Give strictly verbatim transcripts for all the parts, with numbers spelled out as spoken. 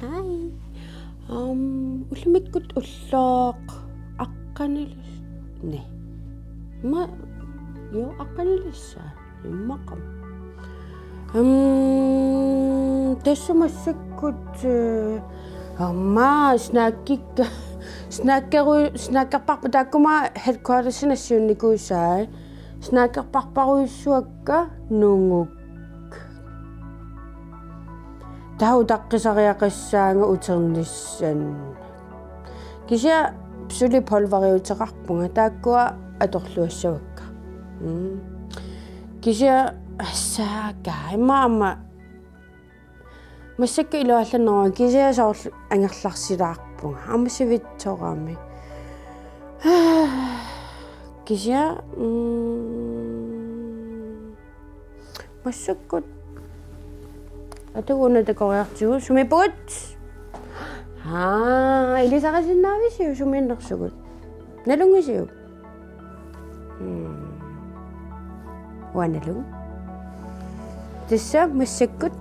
Hej. Um, ullumikkut ullooq aqqanilis-, ne. Ma, jo, aqqanilissaa. Immaqa. Um, tassa massakkut, eh, aamma snackikka, snackeru-, snackerparput taakkua headquartersinik nassiunnikuusai. Snackerparparujussuakka nunguk. Taava utaqqisariaqassaanga uternissaannut. Kisianni suli pulveriuteqarpunga, taakkua atorluassavakka. Mm. Kisianni assaakka, immaqa aamma massakkut iluallanneruara, kisianni soorlu angerlarsilaarpunga. Aamma sivitsorami. Kisianni, mm, massakkut. Atugu una takoriartigu, sumiippugut? Haa, ilisarisinnaavisiuk sumiinnersugut? Nalunngisiuk? Hmm. Uanga nalunngi. Tassa massakkut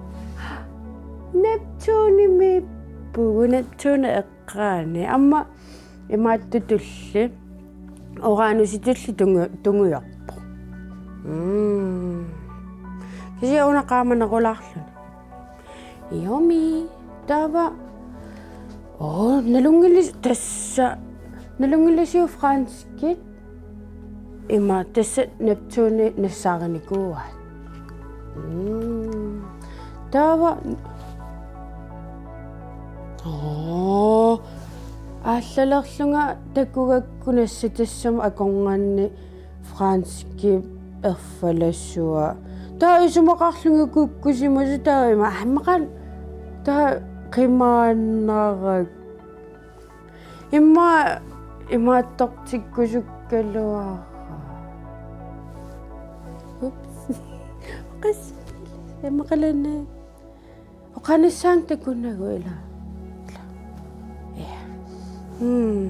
Neptunimiippugut, Neptune eqqaani. Aamma imaattutulli, Uranusitulli tungu-, tungujorpoq. Mm. Kisianni una qaamanerulaarluni. Iormi, taava. Oo, nalunngilis-, tassa. Nalunngilisiuk franskit? Ima tassa Neptune nassaarinikuuaat. Mm. Taava. Oo. Aallalerlunga takugakku nassatassama akornanni franskip erfalasua. Taava isumaqarlunga kukkusimasoq taava ima aamma qanoq taava qimaannarak. Immaqa imaattortikkusukkaluarpara. Ups. Qas. Immaqa qalaanni. Oqaannassaanga takunagu ila. Ja. Hmm.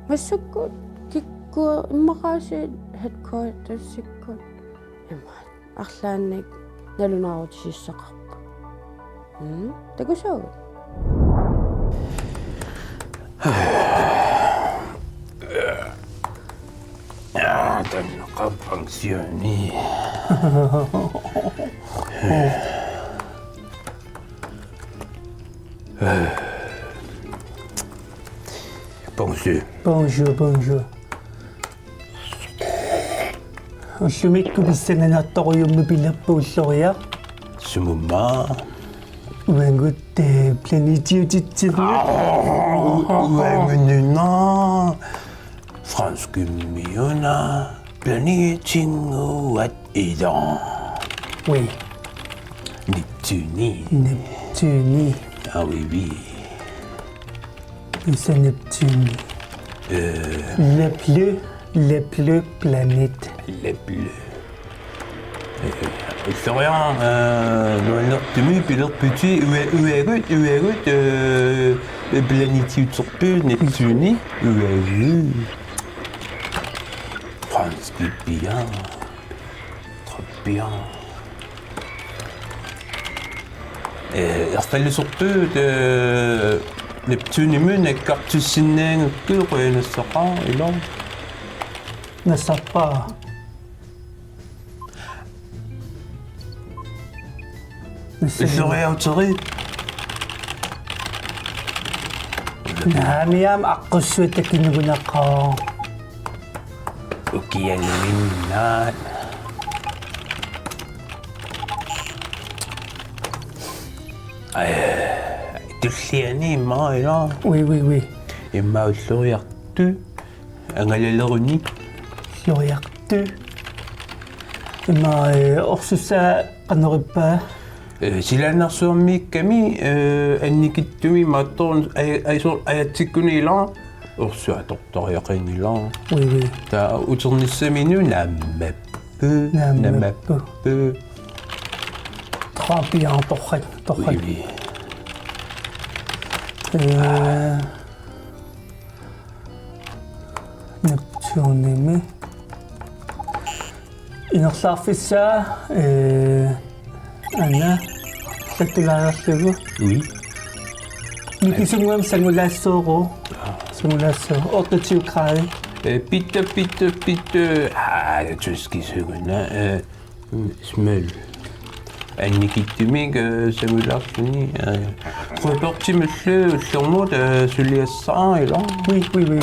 Massakkut kikkut immaqaasiit headquartersikkut. Immaqa. Arlaannik nalunaarutisissaqarput. Mm, takusaagut? Aa, taanna qapansiuni. Bonjour. Bonjour, bonjour. Ullumikkut pissanganartorujummik pilerput ulloriaq. Sumummi? Uagut, eh, planetiutitsineq. Aa, u-, uagut una. Franskimmiuna. Planetinnguat ila. Oui. Neptuni. Neptuni. Ah, oui, oui. Tassa Neptune. Eh. Le bleu, le bleu planète. Le bleu. Eh, ulloriaq, eh, nuannertumik pilerputit ua-, uagut, uagut, eh, planetiuterput Neptuni, uagut. Franskippiaq. Trappiaq. Eh, erfalisorput, eh, Neptunimut nakkartissinnaagakkit qujanassaaq ila. Nassarpara. Nassarpara. Ulloriaq uterit. Naamiaam aqqussuit takinugunaqaaq. Ukialuinnaat. Aa, tulliani immaqa ila. Oui, oui, oui. Immaqa ulloriartut. Angalalerunik. Ulloriartut. Immaqa, eh, orsussaa qanoq ippa? Eh, silaannarsuarmiikkami, eh, annikitsumik imaattoq aj-, aj-, sor-, ajatsikkuni ila. Orsuaq atortariaqanngilaq. Oui, oui. Taava uternissaminut naammappoq. Naammappoq. Naammappoq. Trappiaq torrak, torrak. Oui, oui. Eh, Neptunimi. Ingerlaarfissaa, eh, Anna, sattulaarlugu. Oui. Mikisunnguamik sangulaassooruvoq. Sangulaassooruvoq. Otteogtyve grader. Øh, bitte, bitte, bitte. Ah, tyske søgende. Øh, mm, smøl. Annikitsumik, øh, sangulaarluni. Øh, Robertimillu ullormut, øh, suliassaaq, ilaa? Oui, oui, oui.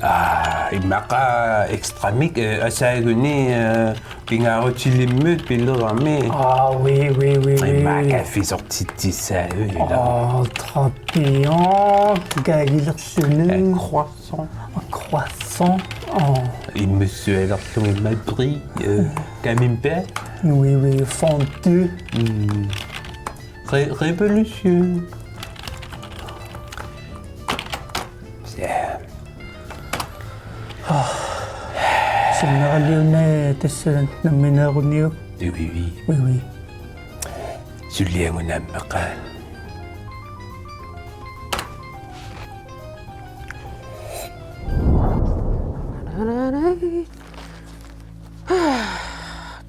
Ah, immaqa ekstramik, øh, asaaguni, øh, pingaarutilimmut pilerami. Ah, oui, oui, oui, oui. Immaqa kaffisortitsissaagut, ilaa? Oh, très bien. Kaagilerluni. Un croissant. Un croissant. Oh. Immissualerluni immaqa brie, øh, camembert. Oui, oui, fondue. Mm. Re-, révolution. Ja. Sinneraliuna tassa nammineeruniuk. Oui, oui, oui. Oui, oui. Suliagut nammeqa.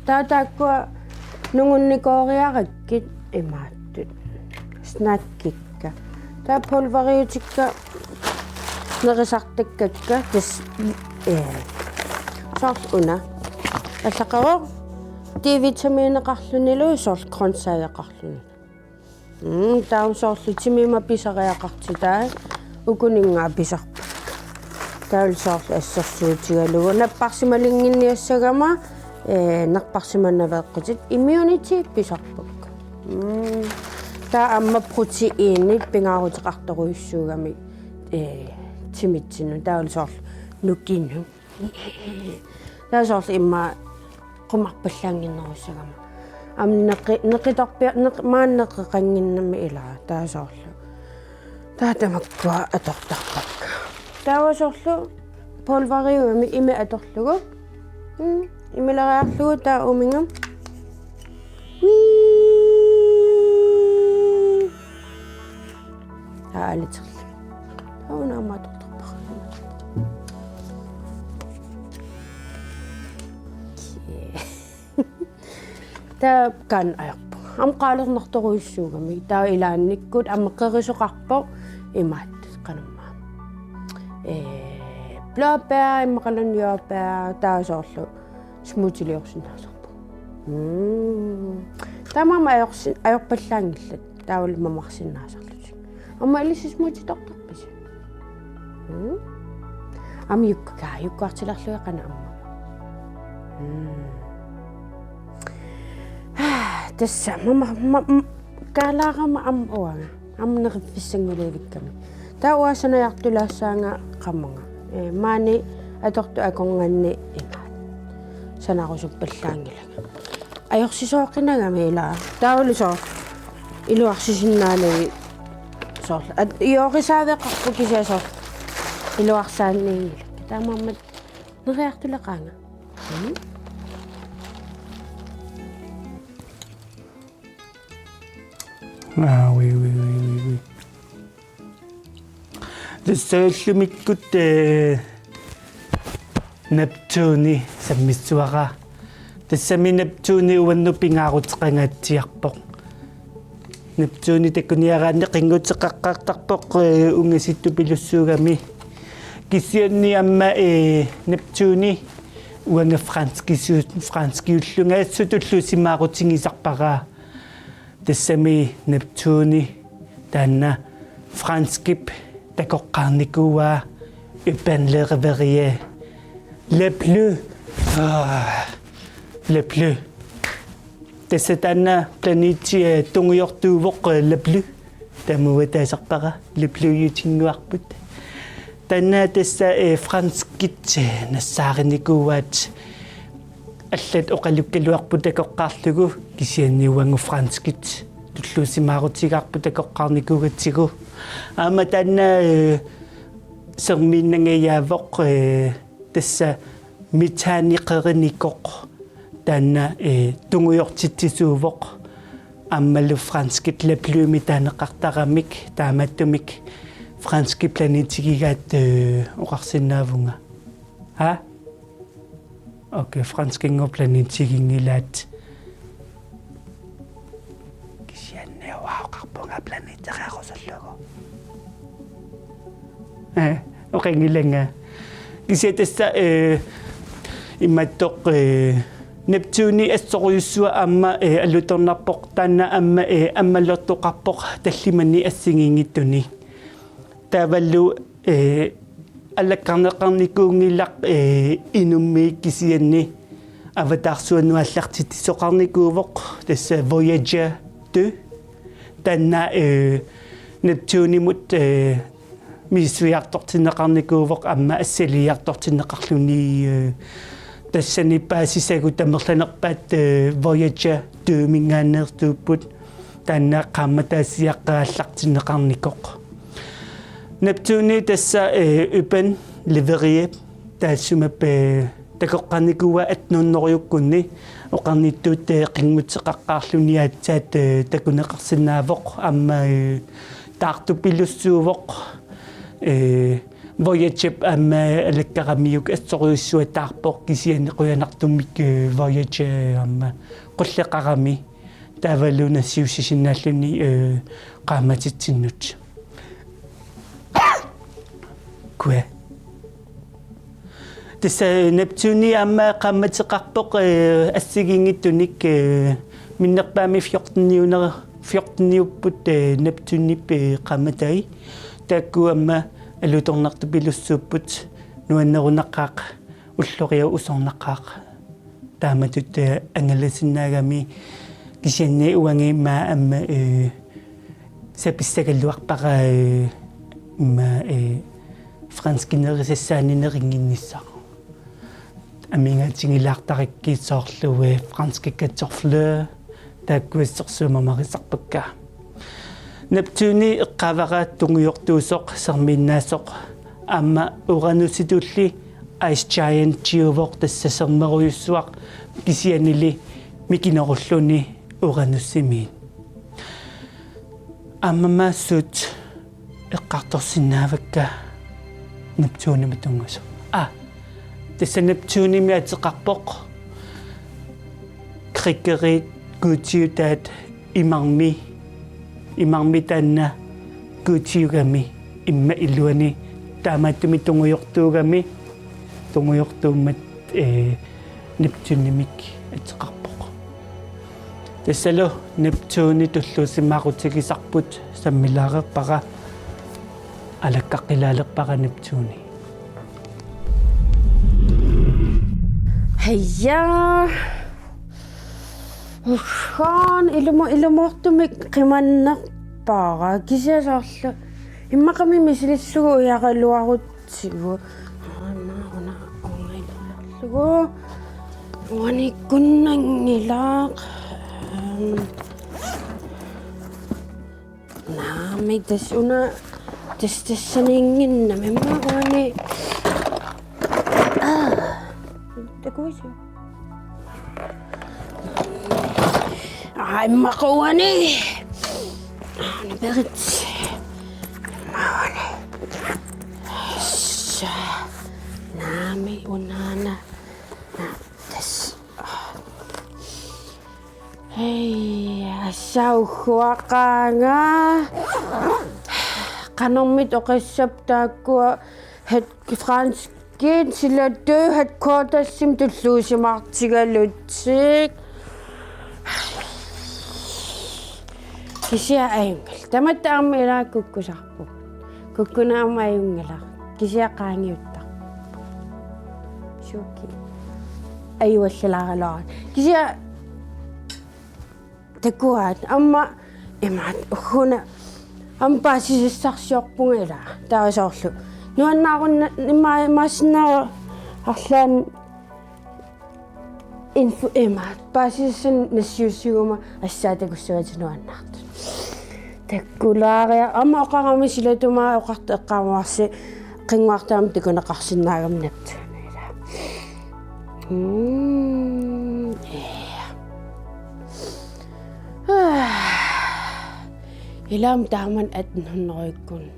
Taava taakkua nungunnikooriarakkit imaattut. Snackikka. Taava pulveriutikka nerisartakkakka tassa, ee, soorlu una. Allaqaroq D-vitamineqarlunilu soorlu grøntsageqarlunilu. Mm, taava soorlu timima pisariaqartitai ukuninnga pisarpakka. Taavalu soorlu assersuutigalugu napparsimalinnginniassagama, ee, napparsimanaveeqqutit immunity pisarpakka. Mm. Taava aamma proteiinit pingaaruteqartorujussuugamik, ee, timitsinnut taavalu soorlu nukinut. Taava soorlu immaqa qumarpallaannginnerussagama. Aamma neqi-, neqitorpia-, neq-, maani neqeqannginnami ilaa, taava soorlu. Taava tamakkua atortarpakka. Taava soorlu pulveriugami imi atorlugu. Mm, imileriarlugu taava uminga. Wii. Taava aliterlugu. Taava una aamma atortarpara. Taava kaanna ajorpunga. Aamma qaalernartorujussuugami. Taava ilaannikkut aamma qerisoqarpoq imaattoq qanormaa. Ee, blåbær, immaqaluunniit jordbær, taava soorlu smoothieliorsinnaasarpoq. Mm. Taamaammat ajorsi-, ajorpallaanngillat. Taavalu mamarsinnaasarlutik. Aamma ilissi smoothietortarpisi? Mm. Aamma jukka-, jukkuartilerlugit qanoq ammava. Mm. Tassa mama, ma-, m-, kaalaarama aamma uanga. Aamma neriffissanngulevikkami. Taava uanga sanajartulaassaanga qamunga. Ee, maani atortut akornanni imaat. Sanarusuppallaanngilanga. Ajorsisooqinagami ilaa. Taavalu soorlu iluarsisinnaanagit soorlu. At-, iorisaaveqarpoq kisianni soorlu. Iluarsaanniinngilakka. Taamaammat neriartuleqaanga. Mm. Ah, oui, oui, oui, oui, oui. Tassa ullumikkut, ee, Neptuni sammissavara. Tassami Neptuni uannut pingaaruteqangaatsiarpoq. Neptuni takuniaraanni qinguteqaqqaartarpoq, ee, ungasittupilussuugami. Kisianni aamma, ee, Neptuni uanga franskisu-, franskiullunga assut tulluusimaarutigisarpara. Tassami Neptuni taanna franskip takoqqaarnikuuaa épinglé réveillé. Le bleu. Ah, le bleu. Tassa taanna planeti, eh, tungujortuuvoq, eh, le bleu. Tamuua taasarpara le bleu-iutinnguarput. Taanna tassa, eh, franskit, eh, nassaarinikuuaat. Allat oqalukkaluarput takoqqaarlugu kisianni uagut franskit tulluusimaarutigaarput takoqqaarnikuugatsigu. Aamma taanna, eh, sermiinnangajaavoq, eh, tassa metaniqerinikoq taanna, eh, tungujortitsisuuvoq aammalu franskit le bleu-mik taaneqartaramik taamaattumik franskit planetigigaat, eh, oqarsinnaavunga. Ha? Okay, franskinngooq planetiginngilaat. Kisianni uanga oqarpunga planetereerusullugu. Eh, oqanngilanga. Kisianni tassa, eh, imaattoq, eh, Neptuni assorujussuaq aamma, eh, alutornarpoq taanna aamma, eh, ammalortoqarpoq tallimanik assigiinngitsuni. Taavalu, eh, alakkarneqarnikuunngilaq, eh, inummiit kisianni avataarsuannut aallartitsisoqarnikuuvoq tassa Voyager to. Taanna, eh, Neptunimut, eh, misissuiartortinneqarnikuuvoq aamma assiliiartortinneqarluni, eh, tassani paasisagut tamerlanerpaat, eh, Voyager to-minngaanneersuupput taanna qaammataassiaq aallartinneqarnikoq. Neptuni tassa, eh, Urban Le Verrier taassuma, eh, takoqqaarnikuuaa attenhundredeukkunni oqarnittut, eh, qinnguteqaqqaarluni aatsaat, eh, takuneqarsinnaavoq aamma, eh, taartupilussuuvoq, eh, Voyagerip aamma alakkaramiuk assorujussuaq taarpoq kisianni qujanartumik, eh, Voyager aamma qulleqarami taavalu nassiussisinnaalluni, eh, qaammatitsinnut. Kua. Tassa Neptuni aamma qaammateqarpoq, eh, assigiinngitsunik, eh, minnerpaamik fjorteniuner-, fjorteniupput, eh, Neptunip, eh, qaammatai. Taakku aamma alutornartupilussuupput, nuannerunaqaaq, ulloriaq usornaqaaq. Taamatut, eh, angalasinnaagami kisianni uangalu aamma, eh, sapissagaluarpara, eh, immaqa, eh, franskinerisassaanni nerinnginnissaq. Amigaatigilaartarakkit soorlu, eh, franske kartofler, taakku assorsuaq mamarisarpakka. Neptuni eqqaavara tungujortuusoq sermiinnaasoq aamma Uranusitulli ice giantiuvoq tassa sermerujussuaq kisiannili mikinerulluni Uranusimiit. Aamma maani suut eqqartorsinnaavakka Neptunimut tunngasoq. Aa, tassa Neptunimi ateqarpoq. Grækerit guutiutaat imarmi, imarmi taanna guutiugami immaqa iluani taamaattumik tungujortuugami, tungujortuummat, eh, Neptunimik ateqarpoq. Tassalu Neptuni tulluusimaarutigisarput sammilaareerpara, alakkaqqilaalerpara Neptuni. Hejja. Uhan ilumo-, ilumoortumik qimannerpara kisianni soorlu immaqami misilillugu ujaragaluarutsigu. Aana una ungaillugu. Uani kunnanngilaq. Ehm. Naamik, tassa una, tassa tassaniinnginnami immaqa uani. Aa. Takuisi. Aa, immaqa uani. Aa, una perit. Uani. Sa. Naamik, unaana. Na, tassa. Hej, assauhuaqaanga. Qanormita oqassappat taakkua het-, franskit sila død headquartersimut tulluusimaartigalutik. Kisianni ajunngilaq. Tamatta aamma ilaa kukkusarput. Kukkuneq aamma ajunngilaq. Kisianni qaangiuttarpoq. Suki. Ajuallalaaraluarpara. Kisianni takuaat aamma imaattoq ugguna aamma paasisassarsiorpunga ilaa. Taava soorlu. Nuannaarunna-, ima-, imaassinnaavoq arlaannik info-, ima, paasisassanik nassiussiguma assaat takussavatit nuannaartut. Takkulaariaruk, aamma oqarami silatumaat oqartoq eqqaamasasi qinnguartut aamma takuneqarsinnaagami Neptunip. Mm, ja. Ilaa aamma taamani attenhundredeukkunni.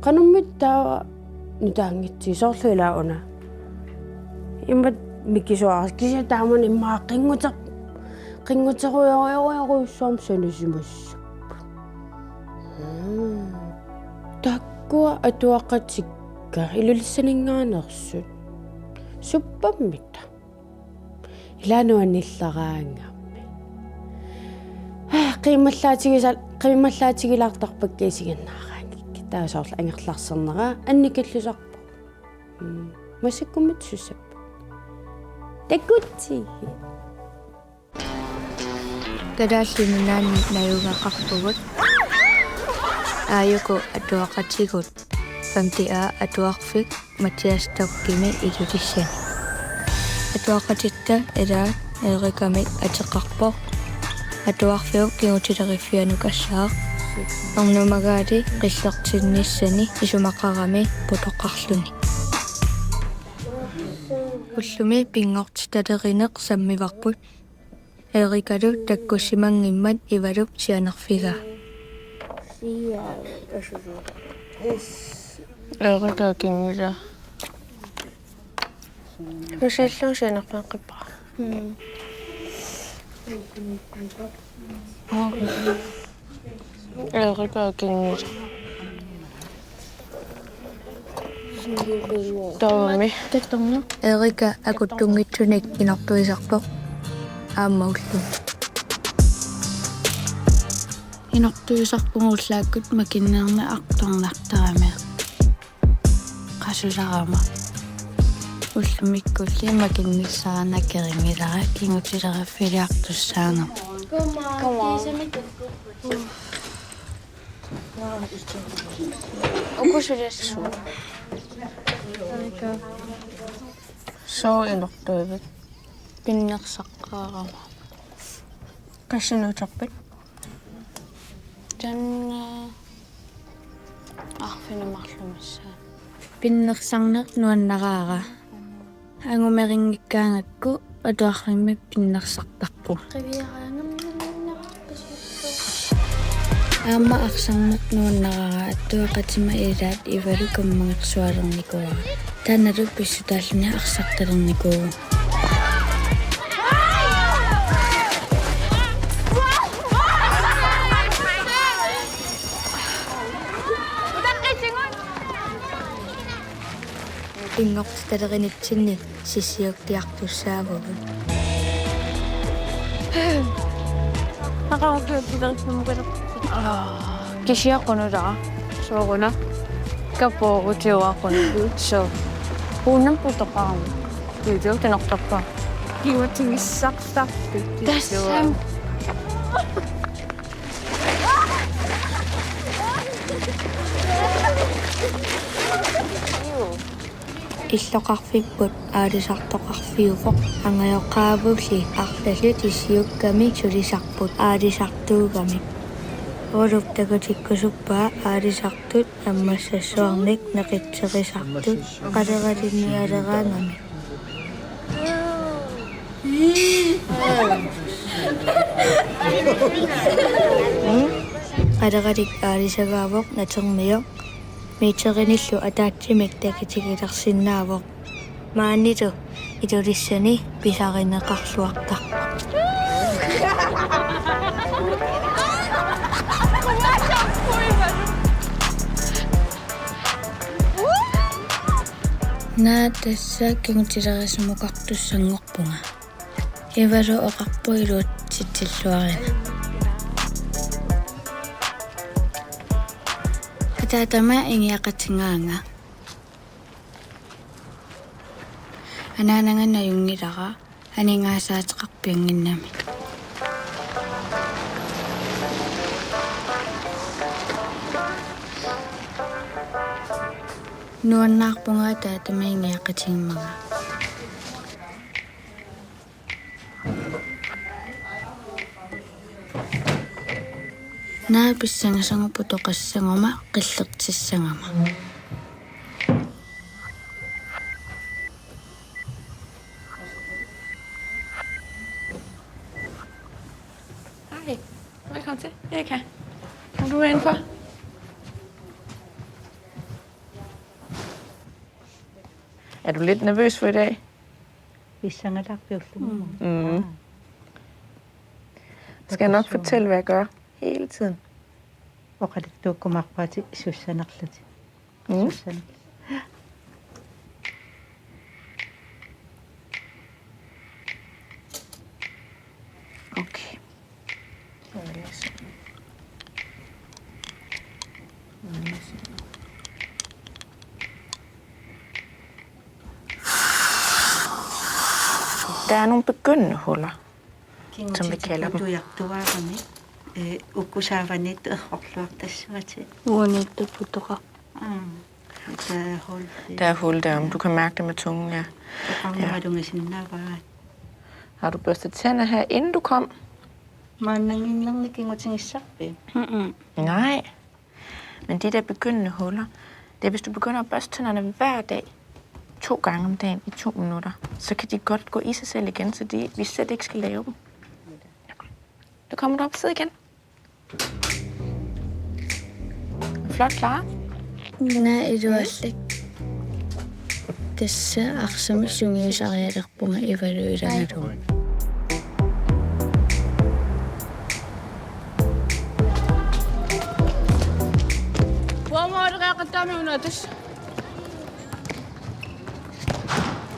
Qanormita taava nutaanngitsoq soorlu ilaa una. Ima Mikisuaraq kisianni taamani immaqa qinngute-, qinngutserujorujorujussuarmik sanasimassapput. Taakkua atuaqatikka Ilulissaninngaanneersut. Suppammita? Ilaa nuannillaraangammi. Qiimmallaatigisal-, qiimmallaatigilaartarpakka isiginnaaraangakkit. Taava soorlu angerlarsinnera annikallisarpoq. Mm. Massakkummi sussappa. Takutsi. Kalaallit Nunaanni najugaqarpugut. Aajuku atuaqatigut femte A atuarfik Mathias Stockimi Ilulissani. Atuaqatitta ilaat Erikamik ateqarpoq. Atuarfiup kingutileriffianukassaaq. Ernumagaali qillertinnissani isumaqarami putoqarluni. Ullumi pinngortitalerineq sammivarput. Erikalu takkussimanngimmat Ivalup sianerfigaa. Erika kinngilaa. Nusallu sianerfeqqippara. Mm. Erika kinngilaa. Taavami. Erika akuttunngitsunik inortuisarpoq. Aamma ullumi. Inortuisarpugut ullaakkut makinnerneq artornartarami. Qasusarama. Ullumikkulli makinnissara nakerinngilara kingutileriffigiartussaanermut. Come on. Uku suliassasut. Sooq inortuivit? Pinnersaqqaarama. Qassinik uterpit? Taanna arfineq-marluk missaani. Pinnersarneq nuannaraara. Angumerinngikkaangakku atuarfimmi pinnersartarpugut. Aamma arsarneq nuannaraara, atuaqatima ilaat Ivalu kammagersualernikuuara. Taannalu pissutaalluni arsartalernikuuvoq. Pinngortitalerinitsinnit sissiukkiartussaavugut. Kisianni qunutaa. Sooruna. Kapoorutiuaqquna. Soo. Uunam putoqarami. Video tinortarpa. Kiuatigissartarpit. Tassami. Illoqarfipput aalisartoqarfiuvoq, angajoqqaavulli arlallit issiukkami sulisarput aalisartuugamik. Rolup takutikkusuppaa aalisartut ammassassuarnik neqitserisartut qaleralinngialeraangamik. Qaleralik aalisagaavoq natermioq. Meterinillu ataatsimik takitigilersinnaavoq. Maanilu Ilulissani pisarineqarluartarpoq. Naa tassa kingutilerisimukartussanngorpunga. Ivalu oqarpoq iluatsitsilluarina. Ataatama ingiaqatigaanga. Anaanaga najunngilara aningaasaateqarpiannginnami. Nuannaarpunga ataatama ingiaqatigimmanga. Naa pissangassaanga putoqassaguma qillertissagama. Hej. Velkommen til. Kom du indenfor. Er du lidt nervøs for i dag? Pissangalaarpiullugu. Mm. Skal jeg nok fortælle, hvad jeg gør hele tiden? Oqaluttuukkumaarputit sussanerlutit. Mm. Sussanerlutit. Okay. Der er nogle begyndende huller, som vi kalder dem. Tujartuaarami, eh, uku saavaniittut errorluartassuatit. Uaniittup putoqarpoq. Mm. Der er hul. Der er hul der, om du kan mærke det med tungen, ja. Oqarnimalungisinnaavaat. Har du børstet tænder her, inden du kom? Maannannginnerni kingutigissarpit? Mm-mm. Nej. Men de der begyndende huller, det er, hvis du begynder at børste tænderne hver dag, to gange om dagen i to minutter, så kan de godt gå i sig selv igen, så de, vi slet ikke skal lave dem. Nu kommer du op, sid igen. Flot, Clara. Una iluallak. Tassa arsamik sungiusarialerpunga Ivalu ilagalugu.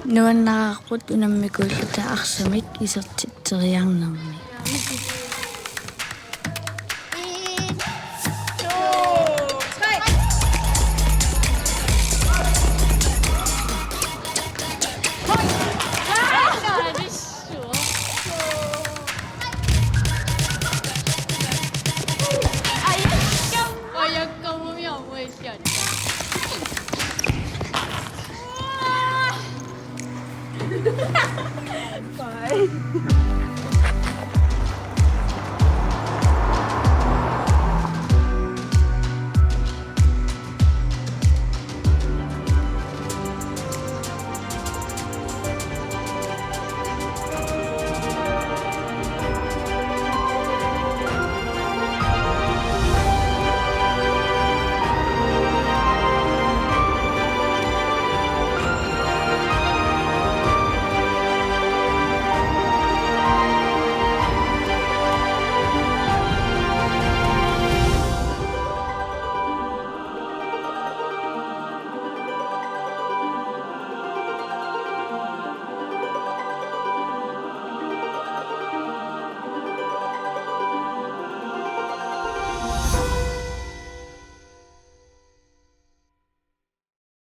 Nuannaraa Qujanarput unammikuulluta arsamik isertitseriarnermi.